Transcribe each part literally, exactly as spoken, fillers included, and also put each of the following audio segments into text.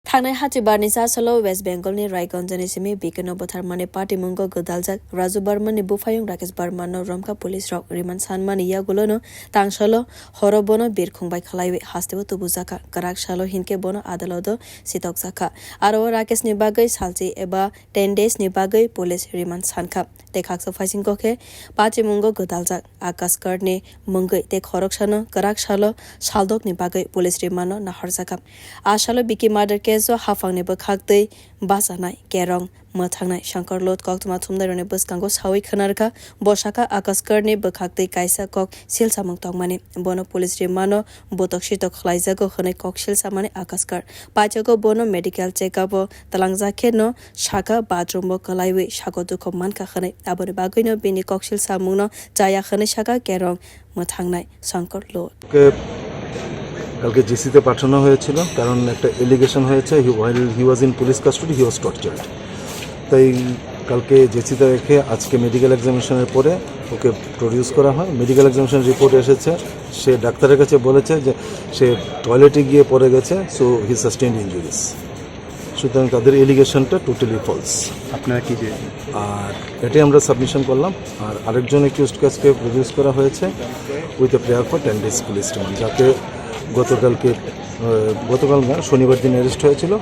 Thangnai hachibarni chasalo West Bengalni Raiganjni simi B K no butharmani patimungo gwdaljak Raju Barmani buphayung Rakesh Barmano romkha police rok. Remand sanmani yagulono tangsalo horo bono birkhung bai khlaiwi hasteo tubujakha. Kwrak salo hinkhe bono adaloto sitokjakha. Aro o Rakeshni bagwi salchi eba ten days ni bagwi police remand sankha. Tei khaksa phaisingo khe patimungo gwdaljak Akash Karni mungwi tei khoroksano kwrak salo saldokni bagwi police remand no nahorjakha. A salo Vicky murder case o haphangni bwkhaktwi bachanai kerong mwthangnai Shankar Lodh koktwma thumnairokni bwskango sawi khwnarwkha. Bo sakha Akash Karni bwkhaktwi kaisa kok silsamung tongmani. Bono police remand no botok sitok khlaijago hwnwi kok silsamani Akash Kar. Paithago bono medical check up o twlangjak khe no sakha bathroom o kwlaiwi sago dukhu mankha hwnwi. Aboni bagwino bini koksil samungno chaya hwnwi sakha kerong mwthangnai Shankar Lodh. ওকে কালকে জেসিতে পাঠানো হয়েছিল, কারণ একটা এলিগেশন হয়েছে, while he was in police custody he was tortured। তাই কালকে জেসিতে রেখে আজকে মেডিকেল এক্সামিনেশনের পরে ওকে প্রডিউস করা হয়। মেডিকেল এক্সামিনেশন রিপোর্ট এসেছে, সে ডাক্তারের কাছে বলেছে যে সে টয়লেটে গিয়ে পড়ে গেছে, so he sustained injuries। সুতরাং তাদের এলিগেশনটা টোটালি ফলস। আপনারা কি যে আর এটাই আমরা সাবমিশন করলাম। আর আরেকজন অ্যাকিউজকে আজকে প্রডিউস করা হয়েছে with a prayer for ten days police remand, যাকে গতকালকে, আহ, গতকাল না, শনিবার দিন অ্যারেস্ট হয়েছিল।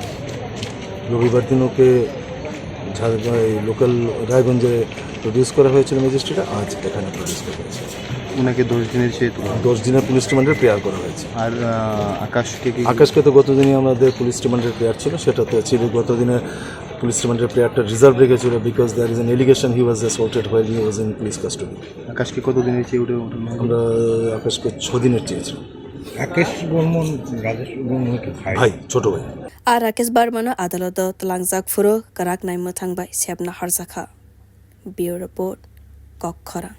রবিবার দিন ওকে ঝাড়-, এই লোকাল রায়গঞ্জে প্রডিউস করা হয়েছিল ম্যাজিস্ট্রেট, আজ এখানে প্রডিউস করা হয়েছে। ওনাকে দশ দিনের চেয়ে তো দশ দিনের পুলিশ রিমান্ডের প্রেয়ার করা হয়েছে। আর, আহ, আকাশকে কি আকাশকে তো গত দিনই আমাদের পুলিশ রিমান্ডের প্রেয়ার ছিল, সেটা তো ছিল গত দিনের পুলিশ রিমান্ডের প্রেয়ারটা রিজার্ভ রেখেছিল, because there is an allegation he was assaulted while he was in police custody। আকাশকে কত দিনের চেয়ে ওটা, ওটা আমরা আকাশকে ছ দিনের চেয়েছিলাম। রাকেশ বর্মন, রাজেশ বর্মন কি ভাই? ভাই, ছোট ভাই। A Rakesh Barmano adaloto twlangjak phuru kwrak nai mwthang bai sepna horjakha. Bureau Report, Kokkhorang.